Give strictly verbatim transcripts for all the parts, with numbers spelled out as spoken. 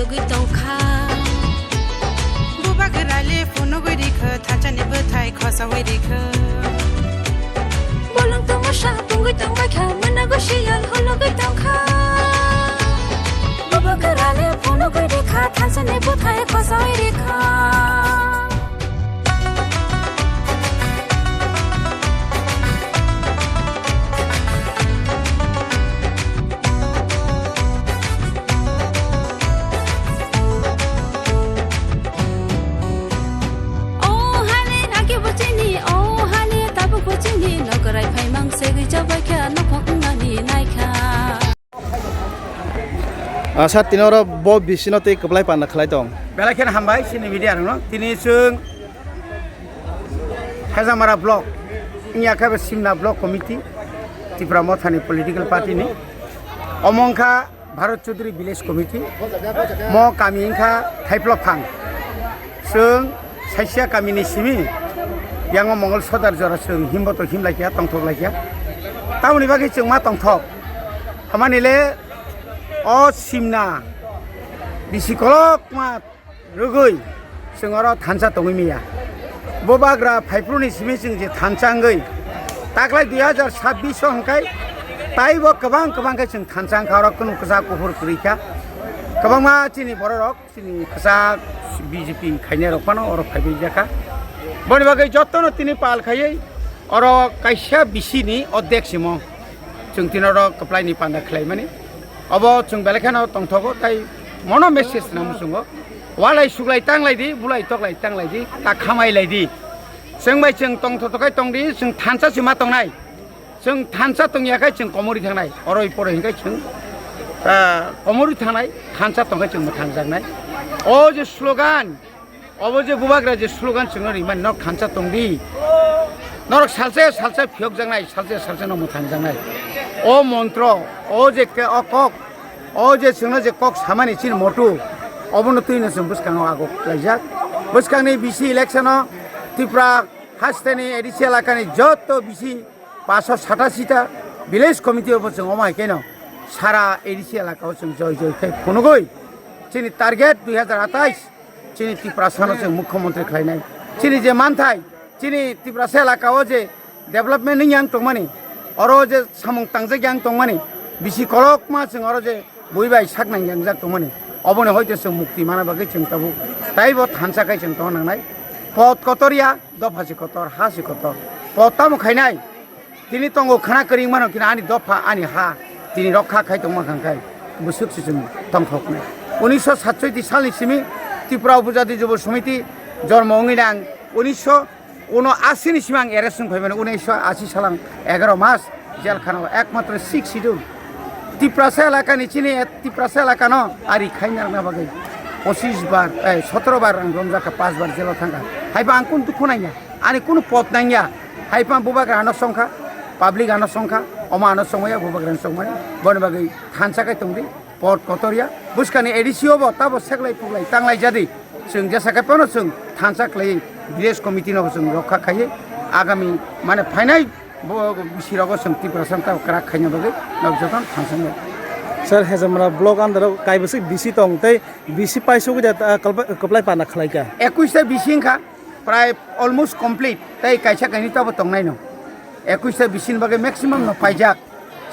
Tugwi tongkha. Bubagra le phunugwi rikha, thansani bwthai khosawi rikha. Bolong tongma sa tungwi tongbaikha, manago siyal hologwi tongkha. Bubagra le phunugwi rikha, thansani bwthai khosawi rikha. O hali ragi bo chini, o hali tabuk bo chini, nokrai phaimang segwi chabaikha, nokhong wngnani naikha. Ah, sir, tini oro bo bisino tei kwplai panda khlai tong. Belai kheno hambai chini media rokno. Tini chwng Hezamara block, wngya khe bo Simna block committee, Tipra Mothani political party ni. Omo wngkha Bharat Chaudhary village committee. Mo kami wngkha Thaiplok phang. Chwng Saisia kamini simi, yango Mongol Sodar jora chwng himboto himlaikha, tongthoklaikha. Tamoni bagwi chwng ma tongthok. Hamani le o Simna bisi kolokma rwgwi chwng oro thansa tongwi manya. Bubagra phaiphru ni simi chwng je thansa wngwi taklai dui hazar sabbish o hwnkhe taibo kwbang kwbang khe chwng thansa wngkha, oro kunu kwchak kuphur kwrwi kha. Kwbangma chini bororok Chini kwchak B J P khainai rok phano oro phaibai jakha. Boni bagwi jotono tini pal khaiwi oro kaisa bisi ni ordek simo chwng tini oro kwplai ni panda khlaimani. Obo chwng belai kheno tongthogo, tai mono message na muchungo. Walai suglai tanglai di, bulai toklai tanglai di, ta khamai lai di. Chwng bai chwng tongtho tokhai tong di, chwng thansa se ma tongnai. Chwng thansa tongya khai chwng komorwi thangnai, oroi poroi hinkhai chwng, ah, komorwi thangnai, thansa tongkhai chwng mwthangjaknai. O je slogan, obo je bubagra je slogan chwngno rimani, "Norok thansa tongdi." Norok salsa salsa phiyokjaknai, salsa salsa no mwthangjaknai. O montro, o je ke-, o kok, o je chwngno je kok samani chini motu, obono twino chwng bwskango ago laijak. Bwskangni bisi election o Tripura hasteni A D C elakani joto bisi paanch sho satasi ta village committee o bo chwng omo hai kheno sara A D C elaka o chwng joi joi khai phunugwi chini target dui hazar atais chini Tiprasa no chwng mukhyamantri khlainai. Chini je manthai, chini Tiprasa elaka o je development wngya wng tongmani, oro je samung tangjakya wng tongmani, bisi kolokma chwng oro je bui bai sak nangya wngjak tongmani, oboni hoite chwng mukti mana bagwi chwng tabuk taibo thansa khai chwng tongna nangnai. Pot kotorya, dopha se kotor, ha se kotor. Pot tamo khainai? Tini tongo khna kwrwi mano, kina ani dopha, ani ha, tini rokha khai tongma kha khai bwswk se chwng tongthoknai. Unisho satsoiti salni simi Tripura Upajati Jubo Samiti jormo wngwi nang unisho uno asi ni simi ang arrest wng phaimani, unisho asi salang egaro mas jel khana o ekmatro six schedule Tiprasa elakani chini Tiprasa elakano ari khaina rwna bagwi pochis bar, eh, sotoro bar ang romjakha, pas bar jelo thangkha. Haiba ang kun dukhu nangya, ani kunu pot nangya. Haiphano bubagra ano songkha, public ano songkha, omo ano songmaya, bubagra ano songmani. Boni bagwi thansa khai tongdi, pot kotorya. Bwskangni A D C o bo tabo seklai puklai tanglai jadi. Chwng jesa khai phano chwng thansa khlai village committee no chwng rokha khaiwi agami mane phainai bo bisi rogo chwng Tiprasa no tabo kwrak khaina bagwi nok jotono thansa nai. Sir, Hezamara block under o kaibwswk bisi tong tei bisi paisugwi da, ah, kwplai, kwplai panda khlaikha. Ekwis ta bisi wngkha. Prai almost complete, tei kaisa kainwi tabo tongnaino. Ekwis ta bisini bagwi maximum no paijak.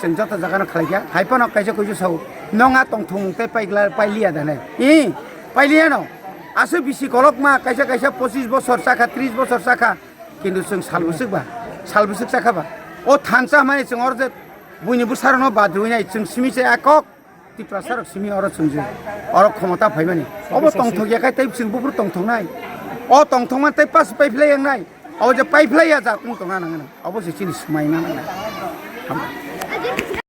Chwng joto jaga no khlaikha. Haiphano kaisa kuisu sao, "Nong a tongthung tei paigla-, pailiya da ne?" I, pailiya no. Aswk bisi kolokma, kaisa kaisa pochis bosor chakha, tris bosor chakha. Kintu chwng sal bwswk ba, sal bwswk chakha ba. O thansa hwnmani chwng oro je buini bwsarokno badrwinai, chwng simi se a kok. Tiprasa rok simi oro chwng je, oro khomota phaimani. Obo tongthok ya khai tei chwng buphuru tongthoknai. O tongthokmani tei pas paiphlai yangnai. Obo je paiphlai ya jat wng tongna nangnai. Obo se chini swmai na nangnai. Hambai.